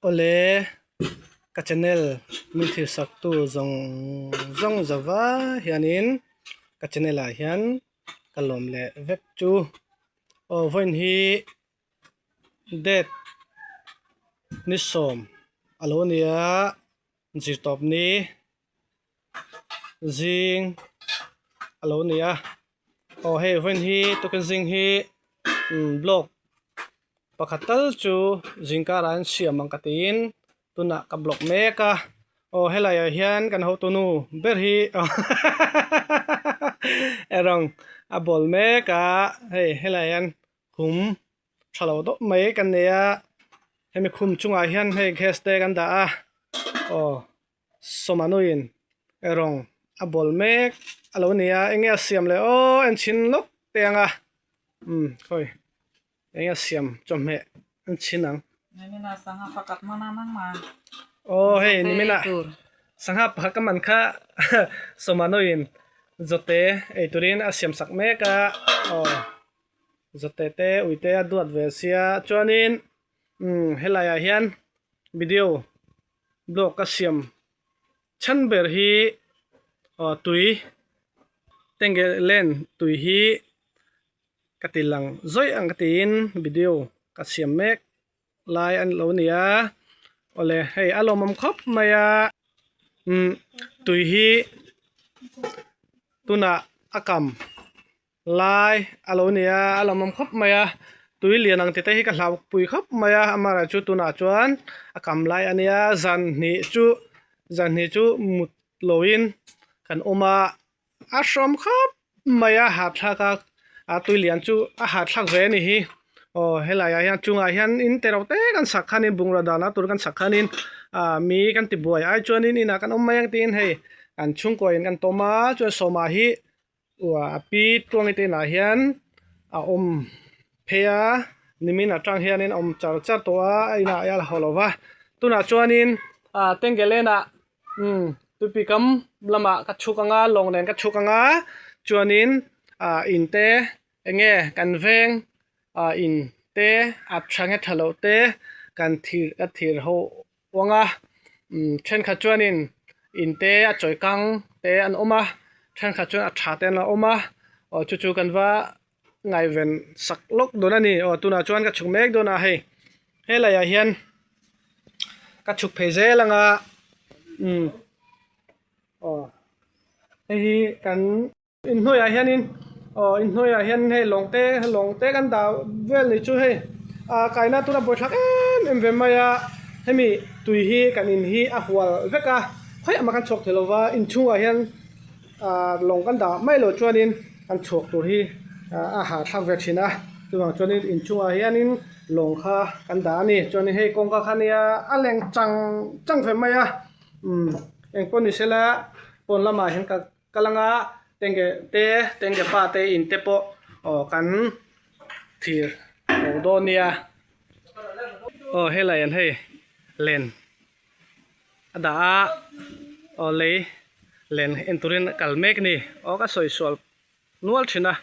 Awle ka channel min thlir sak tu zawng zawng zova hianin ka channel ah hian ka lawm leh vek chu aw vawiin hi date ni sawm a lo ni a zirtawp ni zing a lo ni a aw hei vawiin hi tukin zing hi block pakhat tal chu zingkarah an siam ang ka tiin tunah ka block mek a aw helai ah hian kan hotunu ber hi erawng a bawl mek a hei helai ah hian khum tha lo deuh mai kan nei a hemi khum chungah hian hei gas te kan dah a aw sawmanuin erawng a bawl mek a lo ni a enge a siam leh aw en chhin lawk te ang a umm khawi enge a siam chawhmeh en chhin ang aw hei nimina sangha pakhat ka man kha sawmanuin zawte ei turin a siam sak mek a aw zawte te uite a duat ve sia chuanin umm helai ah hian video blog ka siam chhan ber hi aw tui tengge len tui hi ka ti lang zawih ang ka tiin video ka siam mek lai an lo ni a awle hei a lawmawm khawp mai a umm tui hi tunah a kam lai a lo ni a a lawmawm khawp mai a tui lian ang tite hi ka hlau pui khawp mai a amaherawhchu chu tunah chuan a kam lai a nia zan hnih chu zan hnih chu mut loin kan awm a a hrawm khawp mai a hahthlak a a tui lian chu a hahthlak ve a ni hi aw helai ah hian chungah hian in te reuh te kan sak khanin bungraw dahna tur kan sak khanin ah mi kan ti buai ai chuanin inah kan awm mai ang tiin hei an chhungkua in kan tawm a chuan sawma hi Uah a pi tuangi te inah hian a awm phei a nimin atang hianin a awm char char tawh a a inah a la haw lo va tunah chuanin ah tengelen ah umm tuipui kam lamah ka chhuk ang a lawng nen ka chhuk ang a chuanin ah in te eng nge kan veng ah in te a tha nge tha loh te kan thir ka thir ho uang a umm thenkhat chuanin in te a chawi kang te an awm a thenkhat chuan a tha te an lo awm a aw chu chu kan va ngaihven sak lawk dawn a ni aw tunah chuan ka chhuk mek dawn a hei helai ah hian ka chhuk phei zel ang a umm aw hei hi kan. Inhnuaiah hianin aw inhnuaiah hian hei lawng te lawng te kan dah vel ni chu hei ah kaina tura buaithlak em em ve mai a hemi tui hi kan in hi a hual vek a khawiah mah kan chhuak thei lova inchhungah hian ah lawng kan dah mai loh chuanin kan chhuak tur hi a hahthlak ve thin a chuvang chuanin inchhungah hianin lawng kha kan dah a ni chuanin hei kawngka kha nia a leng chang chang ve mai a umm engpawh ni sela pawn lamah hian ka. Ka langa tenge te tenge pa te in te pawh aw kan thir lo dawn nia aw helai an hei len a dah a aw lei len en turin a kal mek a ni aw ka sawi sual nual thin a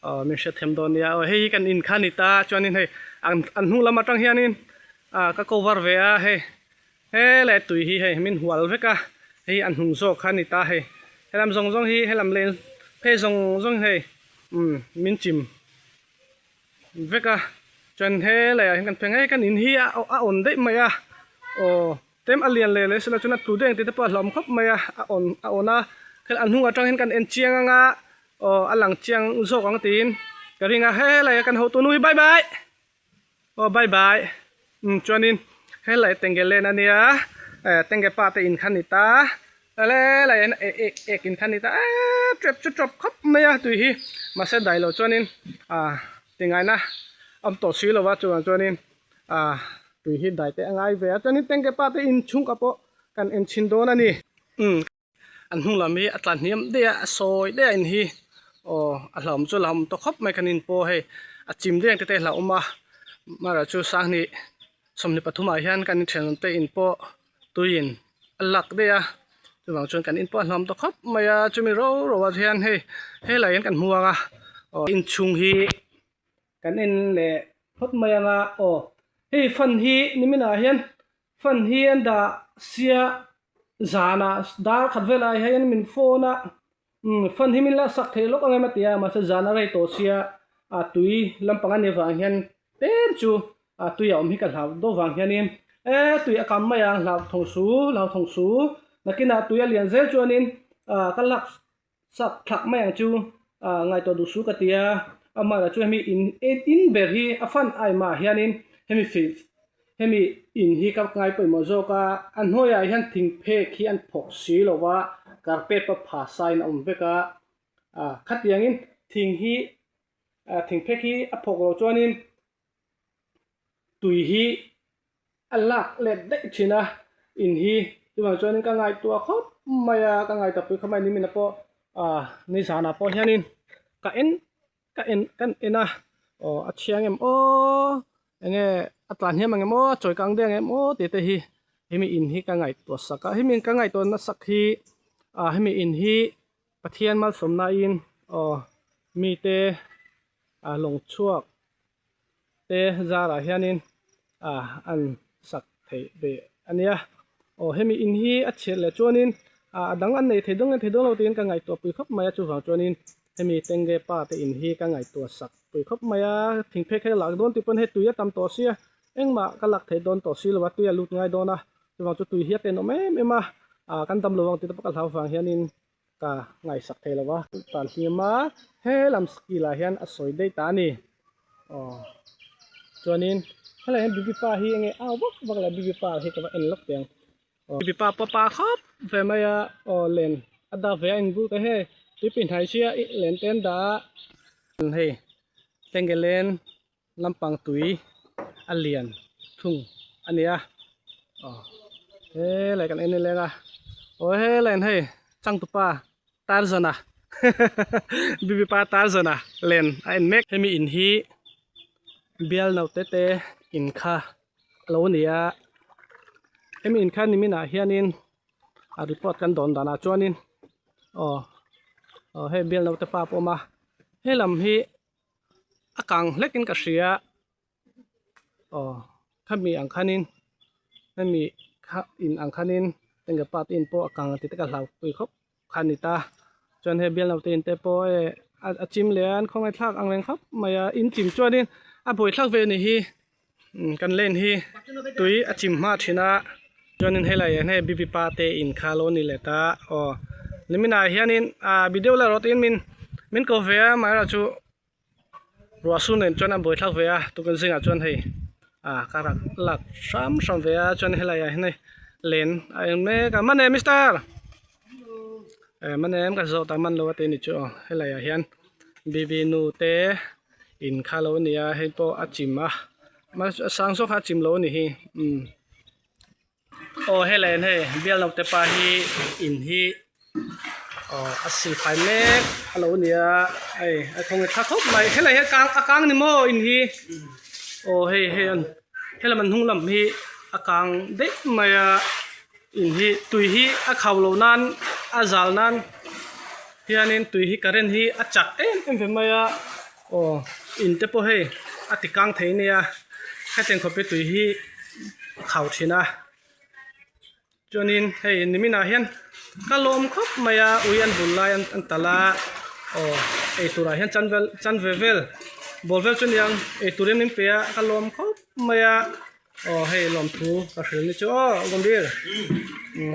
aw min hriat them dawn nia aw hei hi kan in kha a ni ta chuanin hei an an hnung lam atang hianin ah ka cover ve a hei. Helai tui hi hei min hual vek a, hei a hnung zawk kha a ni ta hei, helam zawng zawng hi helam leng phei zawng zawng hi hei umm min chim vek a, chuan helai ah hian kan pheng a hei kan in hi a a awn daih mai a aw tlem a lian leh leh sela chuan a tlu daih ang tih te pawh a hlauhawm khawp mai a, a awn a awn a a hnung atang hian kan en chiang ang a aw a lang chiang zawk ang tiin ka ring a helai a kan hotu nu hi bye bye. Aw bye bye umm chuanin helai tenge len ania eh tenge pa te in kha ni ta helai hian eh ek ek in kha ni ta eee tep chu tawp khawp mai a tui hi mahse dai loh chuanin ah tingaina awm tawh si lova chuvang chuanin ah tui hi dai te a ngai ve a chuanin tenge pa te in chhungkah pawh kan en chhin dawn a ni umm. An hnung lam hi a tla hniam daih a a sawi daih a in hi aw a hlauhawm chu a hlauhawm tawh khawp mai kan in pawh hei a chim daih ang te te a hlauhawm a amaherawhchu chu sanghnih 23 ah hian kan inthian te in pawh tuiin a lak daih a chuvang chuan kan in pawh a hlauhawm tawh khawp mai a chumi ro ro ah hian hei helai hian kan hmuang a aw inchhung hi kan en leh phawt mai ang a aw hei fan hi niminah hian. Fan hi an dah sia zanah dar khat velah hian min phone a umm fan hi min la sak thei lawk ang em a ti a mahse zan a rei tawh sia a tui lampang a nih avang hian tlem chu a tui a awm hi ka hlau deuh vang hianin e tui a kam mai ang hlau thawng su hlau thawng su nakinah tui a lian zel chuanin ah ka lak sak thlak mai ang chu ah ngaihtuah duh su ka ti a amah chu hemi in in ber hi a fan aimah hianin hemi fih hemi in hi ka ngai pawimawh zawk a a hnuaiah hian thing phek hi an phawk si lo va carpet pawh pha sain a awm vek a ah khatiangin thing hi ah thing phek hi a phawk loh chuanin tui hi a lak let daih thin a in hi chuvang chuanin ka ngaihtuah khawp mai a ka ngaihtuah pui khawp mai nimin ah pawh ah nizanah pawh hianin ka en ka en kan en a aw a thiang em aw enge a tlan hniam ang em aw a chawi kang deuh ang em aw tih te hi hemi in hi ka ngaihtuah sak a hemi ka ngaihtuah nasak hi ah hemi in hi Pathian malsawmna in aw mite ah lawng chhuak te zarah hianin ah an sak theih ve a nia aw hemi in hi a chhiat leh chuanin ah a dang an nei thei dawn nge thei dawn lo tiin ka ngaihtuah pui khawp mai a chuvang chuanin hemi tenge pa te in hi ka ngaihtuah sak pui khawp mai a thing phek hi lak dawn tih pawn hei tui a tam tawh sia engmah ka lak theih dawn tawh si lo a tui a lut ngai dawn a chuvang chu tui hi a tenawm em em a ah kan dam lo ang tih te pawh ka hlau vang hianin Ka ngaihsak thei lo va, tan hlim a he lam skill ah hian a sawi daih ta a ni. Aw chuanin helai hian bibi pa hi enge au vak vak leh bibi pa hi ka va en lawk teh ang. Aw bibi pa pawh pa khawp ve mai a, aw len a dah ve a inbul te hei tuipui hnai sia i len te an dah a. Hei tengelen lampang tui a lian thung a nia aw helai kan en leng a aw helai hei changtupa Tarzan-a bibipa Tarzan-a len a en mek hemi in hi bial naute te in kha a lo ni a hemi in kha niminah hianin a report kan dawn danah chuanin aw aw hei bial naute pa pawh a awm a helam hi. a kang hlek in ka hria aw khami ang khanin hemi kha in ang khanin enge pa te in pawh a kang tih te ka hlau pui khawp kha a ni ta chuan hei bial naute in te pawh hei a chim leh a an khawngaih thlak ang reng khawp mai a in chim chuanin a buai thlak ve a ni hi kan lane hi tui a chim hma thin a chuanin helai ah hian hei bibi pa te in kha alo ni leh ta aw niminah hianin ah video la rawh tiin min min ko ve a amaherawhchu ruah sur nen chuan a buai thlak ve a tukin zingah chuan hei ah ka rak lak hram hram ve a chuan helai ah hian hei len a eng mek a mane mister eh mane em ka zawh ta man lo a ti ni chu aw helai ah hian bibi nu te. In kha lo a ni a hei pawh a chim a a sang zawk kha a chim lo a ni hi umm aw helai hian hei bial naute pa hi in hi aw a silfai mek a lo ni a hei a khawnge tha khawp mai helai hi a kang a kang ni maw in hi aw hei hei an helam an hnung lam hi a kang daih mai a in hi tui hi a khau loh nan a zal nan hianin tui hi current hi a chak em em ve mai a aw in te pawh hei a ti kang thei ania hetiang khawp hi tui hi a khau thin a chuanin hei niminah hian ka lawm khawp mai a ui an bul lai an tal a aw eiturah hian chan vel chan ve vel ball vel chu aniang eiturin min pe a ka lawm khawp mai a. Aw hei lawmthu ka hril ni chu aw Gambir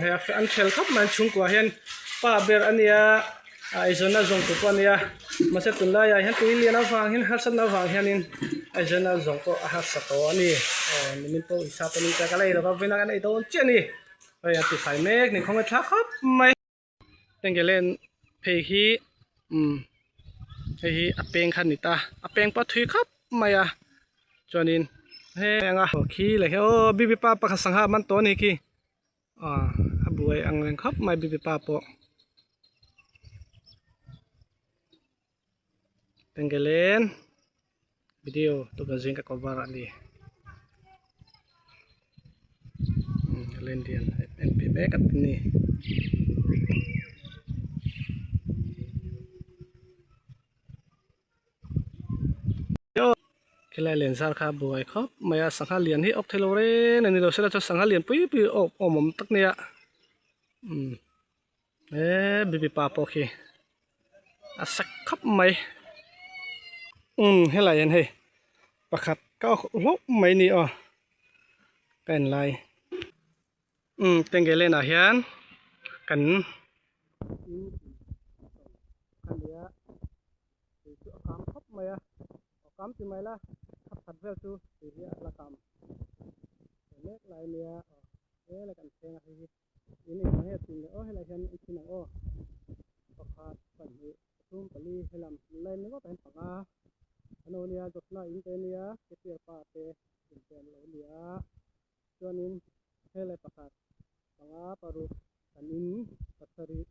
hei an khel khawp mai an chhungkua hian pa ber a nia a eizawnna zawng tur pawh a nia mahse tunlaiah hian tui lian avang hian harsatna avang hianin eizawnna zawng pawh a harsa tawh a ni aw nimin pawh uisa pawh ni ka la ei lova vawiin a kan ei dawn chiah a ni hei a tifai mek ni khawngaih thlak khawp mai. Tengelen phei hi umm hei hi a peng kha a ni ta a peng pawh a thui khawp mai a chuanin he anga khi leh khi aw bibi pa pakhat sangha a man tawh a ni khi aw a buai ang reng khawp mai bibi pa pawh tengelen video tuna zing ka cover a ni len lian en pe mek a ni. Khilai len zar kha a buai khawp mai a sangha lian hi awk theilo reng a ni lo sela chuan sangha lian pui pui awk awm awm tak nia umm he bibi pa pawh khi a sak khawp mai umm helai hian hei pakhat ka awk hlauh mai ni aw ka en lai umm tengge lane ah hian kan tui chu a kam khawp mai a a kam ti mai la khat khat vel chu tui hi a la kam ve mek lai nia aw helai kan thleng a hei hi in engmah nge tih leh aw helai hian en thin ang aw pakhat pahnih pathum pali helam line ringawt ah hian panga an awm ania Josna in te ania Kepiar pa te in te an lo nia chuanin helai pakhat panga paruk kan in pasarih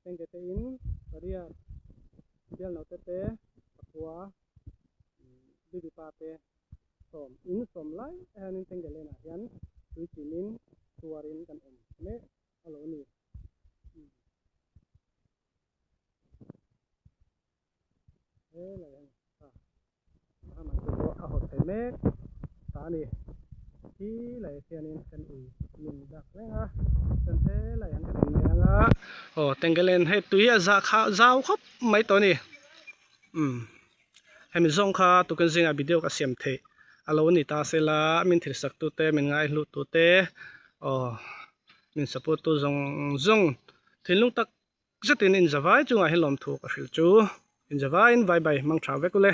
tengte te in pariat bial naute te pakua bibi pa te sawm in sawm lai hianin tengte lenah hian tui chinin tuarin kan awm mek a lo ni. Helai a ni a a man te pawh a hawt thei mek ta a ni khi lai khianin kan ui min dak reng a chuan helai hian kan en mai ang a aw tengelen hei tui a zah kha zau khawp mai tawh a ni umm hemi zawng kha tukin zingah video ka siam theih a lo ni ta sela min thil sak tute min ngaihlu tute aw min support tu zawng zawng thinlung tak Zetin inzavai chungah hian lawmthu ka hrilh chu. Inzavaiin vai bai hmang tha vek ule.